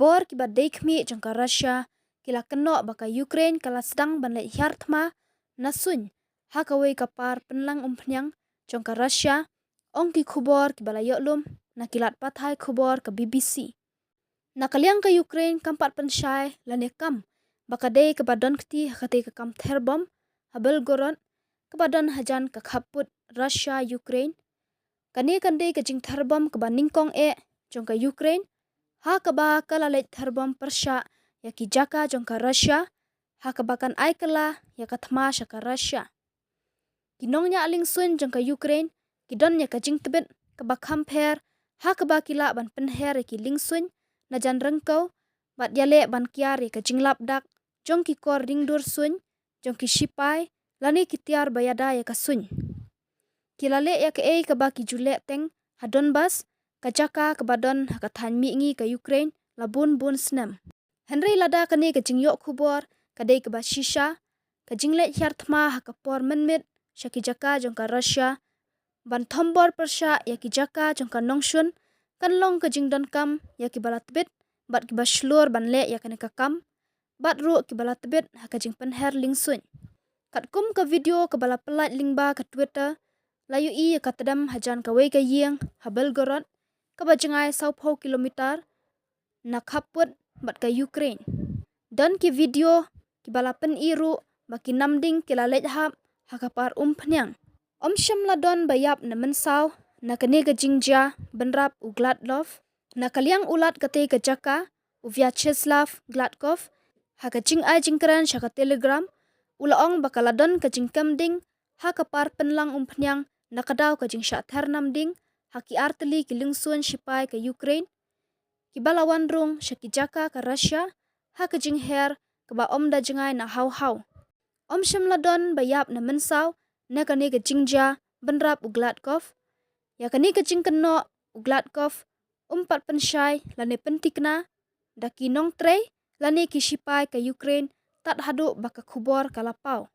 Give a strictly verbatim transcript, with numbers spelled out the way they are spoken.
Por kiba dei khmih jong ka Russia ki la kynnoh ba ka Ukraine ka la sdang ban leit hiar thma na suin ha kawei ka par pynlang umphniang jong ka Russia, ong ki khubor kiba la ïoh lum na ki lad pathai khubor ka B B C. Na ka liang ka Ukraine kam pat pynshai lane kam ba ka dei kaba don kti ha katei ka kam ther bom ha Belgorod kaba don hajan ka khappud Russia Ukraine. Kane kan dei ka jingther bom kaba nyngkong eh jong ka Ukraine, ha kaba ka la leit ther bom pyrshah ïa ki jaka jong ka Russia, ha kaba kan ai kylla ïa ka thma sha ka Russia. Ki nongñiah liengsuin jong ka Ukraine ki don ïa ka jingtbit kaba kham pher, ha kaba ki lah ban pynher ïa ki liengsuin na jan ryngkew bad ïaleh ban kiar ïa ka jinglap dak jong ki kor ringdur suin jong ki shipai lane ki tiar ba ïada ïa ka suin. Ki la leh ïa kaei kaba ki ju leh teng ha Donbas, ka jaka kaba don ha ka thaiñ mihngi ka Ukraine la bun bun snem. Hynrei lada kane ka jingïoh khubor ka dei kaba shisha, ka jingleit hiar thma ha ka por mynmiet sha ki jaka jong ka Russia ban thombor pyrshah ïa ki jaka jong ka nongshun kan long ka jingdonkam ïa kiba la tbit bad kiba shlur ban leh ïa kane ka kam, bad ruh kiba la tbit ha ka jingpynher liengsuin. Katkum ka video kaba la pyllait lyngba ka Twitter, la ïohi ïa ka tdem hajan kawei ka ïing ha Belgorod kaba jngai sawphew kilometer na khappud bad ka Ukraine. Don ki video kiba la pyni ruh ba ki namding ki la leit hap ha ka par umphniang. Ym shym la don ba ïap ne mynsaw na kane ka jingjia bynrap u Gladkov. Na ka liang u Lat katei ka jaka, u Vyacheslav Gladkov, ha ka jingai jingkren sha ka Telegram, u la ong ba ka la don ka jingkem ding ha ka par pynlang umphniang na ka daw ka jingshah ther namding ha ki artylli ki liengsuin shipai ka Ukraine kiba la wan rung sha ki jaka ka Russia ha ka jingher kaba ym da jngai na haw haw. Ym shym la don ba ïap ne mynsaw na kane ka jingjia bynrap u Gladkov. Ïa kane ka jingkynnoh u Gladkov um pat pynshai lane pynthikna da ki nongtrei lane ki shipai ka Ukraine tad haduh ba ka khubor ka la paw.